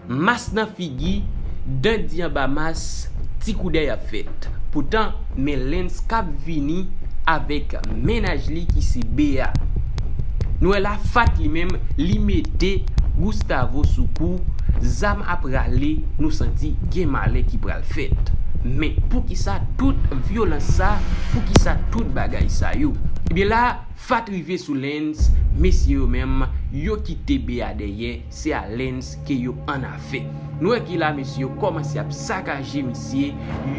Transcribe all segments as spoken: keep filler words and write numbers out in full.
Mas nan figi, dan di anba mas, ti koudèy ap fèt. Poutan, men Lens k ap vini avèk mennaj li ki se Bea. Nou wè la Fat li menm, li mete Gustavo sou kou, zam ap rale, nou santi gen malè ki pral fèt. Men poukisa tout vyolans sa, poukisa tout bagay sa yo? Ebyen la, Fat rive sou Lens, mesye yo menm, yo kite Bea dèyè, se a Lens ke yo annafè. Nou wè ki la mesye yo kòmanse ap sakaje misye,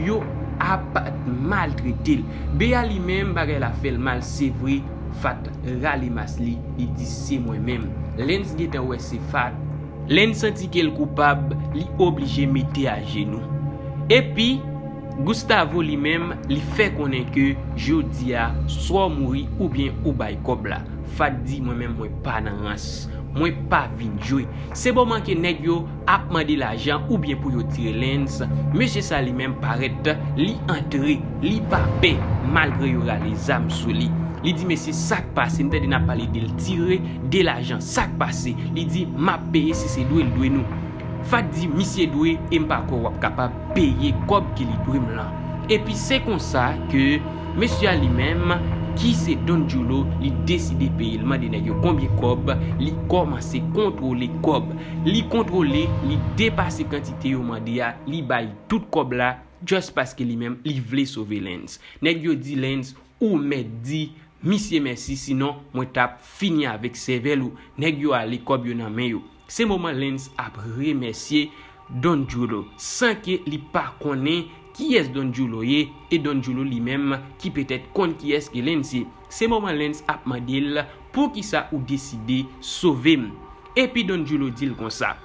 yo ap maltrete l. Bea li menm, bagay la fè l mal, se vre, Fat rale mas li, li di se mwen menm. Lens gentan wè se Fat. Lens santi ke l koupab, li oblije mete ajenou. Epi, Gustavo li menm, li fè konnen ke jodi a, swa w mouri oubyen ou bay kòb la. Fat di mwen menm mwen pa nan rans. Mwen pa vin jwe. Se moman ke nèg yo ap mande lajan oubyen pou yo tire Lens. Mesye sa li menm parèt, li antre, li pa pè, malgre yo rale zam sou li. Li di, "Mesye, sa k pase? M tande n ap pale de l tire, de lajan. Sa k pase?" Li di, "M ap peye, si se dwe, l dwe nou." Fat di, "Misye dwe, e m pa kwè w ap kapab peye kòb ke li dwe m lan." Epi se konsa ke mesye a li menm, ki se Don Julo, li deside peye. L mande nèg yo konbyen kòb, li kòmanse kontwole kòb. Li kontwole, li depase kantite yo mande a, li bay tout kòb la, just paske li menm, li vle sove Lens. Nèg yo di Lens, "Ou mèt di misye mèsi, sinon mwen t ap fini avèk sèvèl ou." Nèg yo ale, kòb yo nan men yo. Se moman Lens ap remèsye Don Julo, san ke li pa konnen kiyès Don Julo ye, e Don Julo li menm ki petèt konn kiyès ke Lens ye. Se moman Lens ap mande l, "Poukisa ou deside sove m?" Epi Don Julo di l konsa,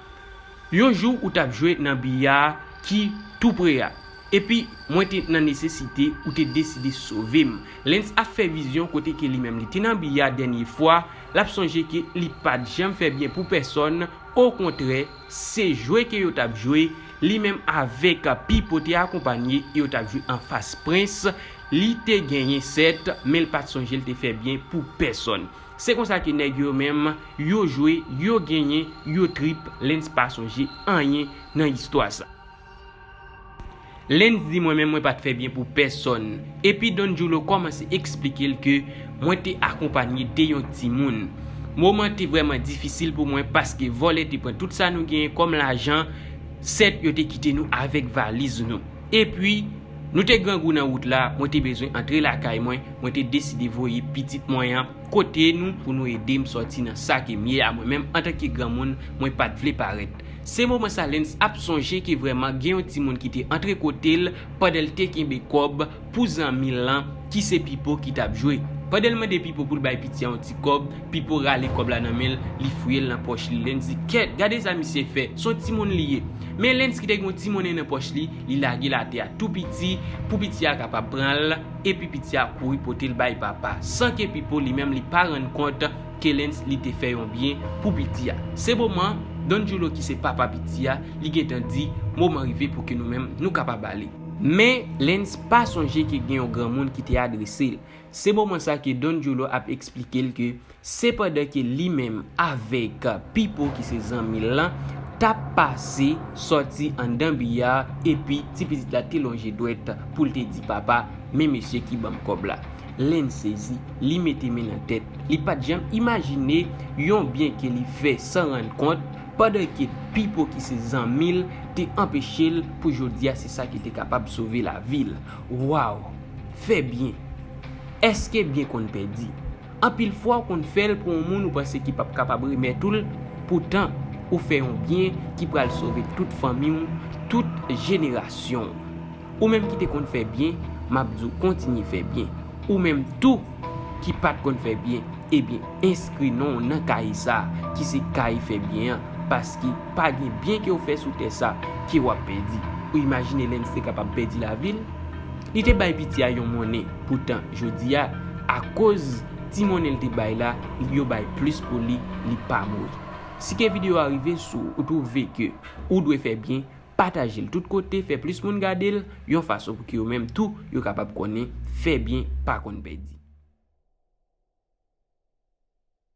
"Yon jou ou t ap jwe nan biya ki tou pre a. Epi mwen te nan nesesite, ou te deside sove m." Lens ap fè vizyon kote ke li menm li te nan biya dènye fwa, l ap sonje ke li pa t janm fè byen pou pèsòn, okontrè, se jwe ke yo t ap jwe, li menm avèk Pipo te akonpanye, yo t ap jwe anfas Prens, li te genyen sèt, men l pa t sonje l te fè byen pou pèsòn. Se konsa ke nèg yo menm, yo jwe, yo genyen, yo trip, Lens pa sonje anyen nan istwa sa. Lens di, "Mwen menm, mwen pa t fè byen pou pèsòn." Epi Don Julo kòmanse eksplike l ke mwen te akonpanye de yon timoun. Moman te vrèman difisil pou mwen paske vòlè te pran tout sa nou genyen kòm lajan, sèt yo te kite nou avèk valiz nou. Epi, nou te grangou nan wout la, mwen te bezwen antre lakay mwen, mwen te deside voye pitit mwen an kote nou pou nou ede m sòti nan sa ke m ye a mwen menm antanke granmoun, mwen pa t vle parèt. Se moman sa Lens ap sonje ke vrèman gen yon timoun ki te antre kote l pandan l te kenbe kòb pou zanmi l lan ki se Pipo ki t ap jwe. Pandan l mande Pipo pou l bay piti a yon ti kòb, Pipo rale kòb la nan men l, li fouye l nan pòch li. Lens di, "Kèt, gade sa misye fè, se yon timoun li ye." Men Lens ki te gen yon ti monnen nan pòch li, li lage l atè a tou piti pou piti a kapab pran l, epi piti a kouri pote l bay papa, san ke Pipo li menm li pa rann kont ke Lens li te fè yon byen pou piti a. Se moman Don Julo ki se papa piti a, li gentan di, "Moman rive pou ke nou menm nou kapab ale." Men Lens pa sonje ke gen yon granmoun ki te adrese l. Se moman sa ke Don Julo ap eksplike l ke se pandan ke li menm avèk Pipo ki se zanmi l lan t ap pase sòti anndan biya, epi ti pitit la te lonje dwèt pou l te di, "Papa, men mesye ki ban m kòb la." Lens sezi, li mete men nan tèt. Li pa t janm imajine yon byen ke li fè san rann kont, pandan ke Pipo ki se zanmi l te anpeche l pou jodi a, se sa ki te kapab sove lavi l. Waw! Fè byen. Èske byen konn pèdi? Anpil fwa w konn fè l pou yon moun ou panse ki p ap kapab remèt ou l, poutan ou fè yon byen ki pral sove tout fanmi w, tout jenerasyon w. Ou menm ki te konn fè byen, m ap di w kontinye fè byen. Ou menm tou ki pa t konn fè byen, ebyen, enskri non w nan kaye sa a, ki se kaye fè byen an, paske pa gen byen ke w fè sou tè sa a ke w ap pèdi. Ou imajine Lens te kapab pèdi lavi l? Li te bay piti a yon monnen, poutan, jodi a, akoz ti monnen l te bay la, yo bay plis pou li, li pa mouri. Si ke videyo a rive sou ou, ou twouve ke ou dwe fè byen, pataje l tout kote, fè plis moun gade l, yon fason pou ke yo menm tou, yo kapab konnen fè byen pa konn pèdi.